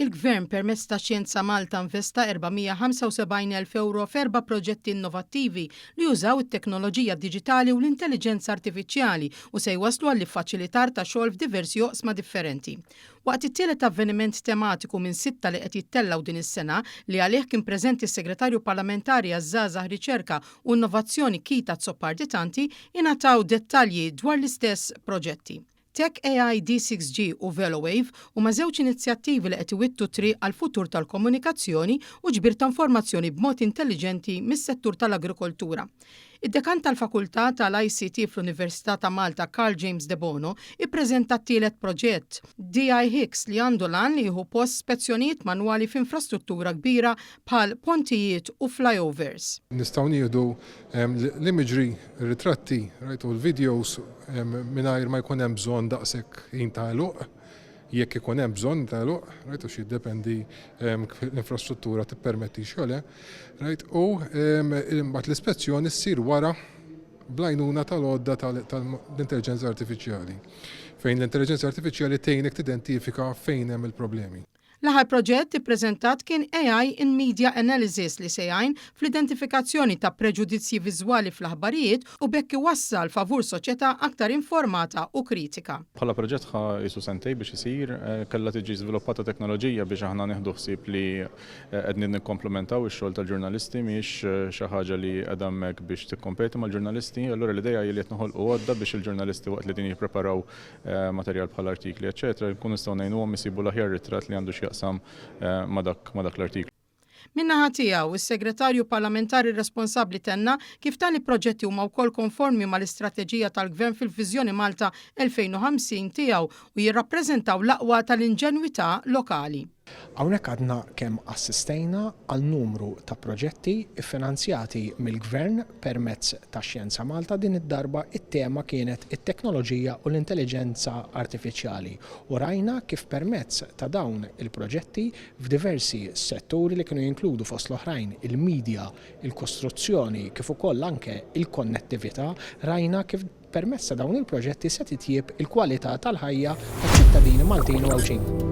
Il-Gvern permezz ta' Xjenza Malta investa 475,000 ewro f'erba' proġetti innovattivi li jużaw it-teknoloġija diġitali u l-intelliġenza artifiċjali u se jwasslu għall-iffaċilitar ta' xogħol f'diversi oqsma differenti. Waqt it-tielet avveniment tematiku minn sitta li qed jittellgħu din is-sena, li għalih kien preżenti s-Segretarju Parlamentari għaż-Żgħażagħ Riċerka u Innovazzjoni Keith Azzopardi Tanti, ingħataw dettalji dwar l-istess proġetti. Tech AI D6G u VeloWave huma żewġ inizjattivi li qed iwittu t-triq għall-futur tal-komunikazzjoni u ġbir ta' informazzjoni b'mod intelliġenti mis-settur tal-agrikoltura. Id-Dekan tal-Fakultà tal-ICT fl-Università ta' Malta Karl James Debono ippreżenta t-tielet proġett, DI Hicks li għandu l-għan li jieħu post spezzjonijiet manwali f'infrastruttura kbira bħal pontijiet u flyovers. Nistgħu nieħdu l-imagery, ir-ritratti, right, u l-videos mingħajr ma jkun hemm bżonn daqshekk ħin ta' għeluq, jekk ikun hemm bżonn ta' għeluq, right, għax jiddependi kif l-infrastruttura tippermettix jew le, right, u mbagħad l-ispezzjoni ssir wara bl-għajnuna tal-għodda tal-intelligenza artifiċjali, fejn l-intelligenza artifiċjali tgħinek tidentifika fejn hemm il-problemi. L-aħħar proġett ippreżentat kien AI in Media Analysis li se jgħin fl-identifikazzjoni ta' preġudizzji viżwali fl-aħbarijiet u b'hekk iwassal favur soċjetà aktar informata u kritika. Bħala proġett ħa qisu sentejn biex isir, kellha tiġi żviluppata teknoloġija biex aħna nieħdu ħsieb li qegħdin nikkomplementaw ix-xogħol tal-ġurnalisti, mhijiex xi ħaġa li qiegħda hemmhekk biex tikkompeti mal-ġurnalisti. Allura l-idea hi li qed noħolqu għodda biex il-ġurnalisti waqt li qegħdin jippreparaw materjal bħal artikli eċċetera, nkunu nistgħu ngħinuhom isibu l-aħjar ritratt li għandu x'jaqsam ma' dak ma' dak l-artiklu. Min-naħa tiegħu, is-Segretarju Parlamentari responsabbli tenna kif tali proġetti huma wkoll konformi mal-istrateġija tal-Gvern fil-Viżjoni Malta 2050 tiegħu u jirrappreżentaw l-aqwa tal-inġenwità lokali. Hawnhekk għadna kemm assistejna għal numru ta' proġetti ffinanzjati mill-Gvern permezz ta' Xjenza Malta, din id-darba t-tema kienet it-teknoloġija u l-intelliġenza artifiċjali u rajna kif permezz ta' dawn il-proġetti f'diversi setturi li kienu jinkludu fost l-oħrajn il-media, il-kostruzzjoni kif ukoll anke il-konnettività rajna kif Permezz ta' dawn il-proġetti se titjieb il-kwalità tal-ħajja taċ-ċittadini Maltin u Għawdxin.